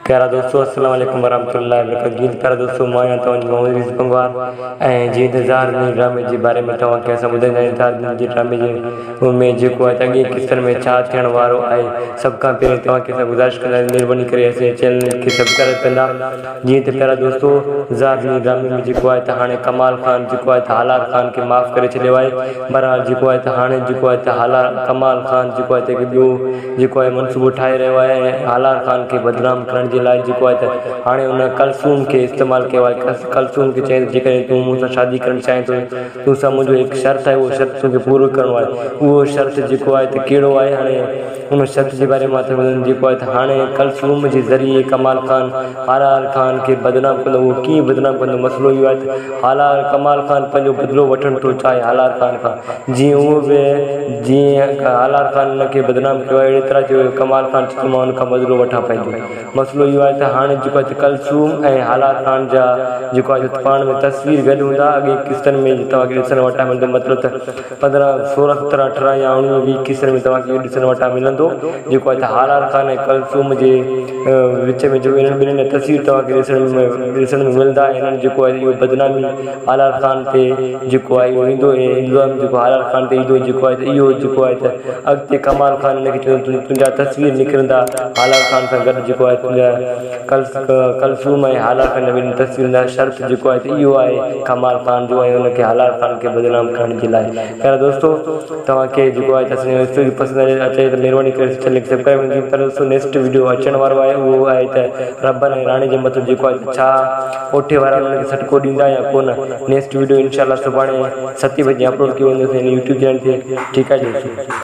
پيارا دوستو السلام عليڪم ورحمة الله وبرڪاته جي پيارا دوستو مان آهيان توهان جو محمد ريز پنگوار ۽ جيئن ته زهر دين ڊرامي جي باري ۾ توهان کي اسان ٻڌائيندا آهيون زهر دين جي ڊرامي جي ۾ جيڪو آهي ته اڳين قسطن ۾ ڇا ٿيڻ وارو آهي سڀ کان پهرين توهان کي اسان گذارش ڪندا آهيون مهرباني ڪري اسان جي چينل کي سبسڪرائب ڪندا جيئن ته پيارا دوستو زهر دين ڊرامي ۾ جيڪو آهي ته هاڻي ڪمال خان جيڪو آهي ته هالار خان کي معاف ڪري ڇڏيو آهي بهرحال جيڪو آهي ته هاڻي جيڪو آهي ته هالار ڪمال خان جيڪو آهي ته هڪ ٻيو جيڪو آهي منصوبو ٺاهي رهيو آهي ۽ هالار خان کي بدنام ڪرڻ جي لاء جيڪو آهي ته هاڻي ان ڪلثوم کي استعمال ڪيو آهي ڪلثوم کي چيائين ته جيڪڏهن تون مون سان شادي ڪرڻ چاهين ٿو تو سان منهنجو هڪ شرط آهي اهو شرط توکي پورو ڪرڻو آهي اهو شرط جيڪو آهي ته ڪهڙو آهي هاڻي ان شرط جي باري مان ٿو جيڪو آهي ته هاڻي ڪلثوم جي ذريعي ڪمال خان هالار خان کي بدنام ڪندو اهو ڪيئن بدنام ڪندو مسئلو اهو آهي ته هالار ڪمال خان پنهنجو بدلو وٺڻ ٿو چاهي هالار خان کان جيئن اهو به جيئن هالار خان ان کي بدنام ڪيو آهي اهڙي طرح چيو ڪمال خان چيو ته مان ان کان بدلو وٺان پنهنجو مسئلو اهو آهي ته هاڻي جيڪو آهي ته ڪلثوم ۽ هالار خان جا جيڪو آهي ته پاڻ ۾ تصوير گڏ هوندا اڳين قسطن ۾ توهان کي ڏسڻ وٽان ملندو مطلب ته پندرهن سورهن سترهن اٺرهن يا اڻويهه ويهه قسطن ۾ توهان کي اهو ڏسڻ وٽان ملندو جيڪو آهي ته هالار خان ۽ ڪلثوم جي وچ ۾ جيڪو انهن ٻنهين جا تصوير توهان کي ڏسڻ ۾ ملندا انهن جيڪو آهي اهو بدنامي هالار خان تي جيڪو آهي اهو ايندو ۽ الزام جيڪو هالار خان تي ايندو جيڪو آهي ته اهو جيڪو آهي ته اڳتي ڪمال خان هن کي چوندو تنهنجا تصوير نڪرندا هالار خان سان گڏ جيڪو آهي تنهنجا ڪلثوم ۽ هالار خان جا ٻن تصويرن جا شرط جيڪو آهي ته اهو آهي ڪمال خان جو ۽ ان کي هالار خان کي بدنام ڪرڻ جي لاء پيارا دوستو توهان کي جيڪو آهي ته اسان جو اسٽوري پسند اچي ته مهرباني ڪري چينل کي سبسڪرائب ڪجو پيارا دوستو نيڪسٽ وڊيو اچڻ وارو آهي اهو آهي ته ربن ۽ راڻي جي مٿو جيڪو آهي ته ڇا اوٺي وارا انهن کي سٽڪو ڏيندا يا ڪونه نيڪسٽ وڊيو انشاء الله سڀاڻي ستين بجي اپلوڊ ڪيو ويندو يوٽيوب چينل تي ٺيڪ آهي دوستو.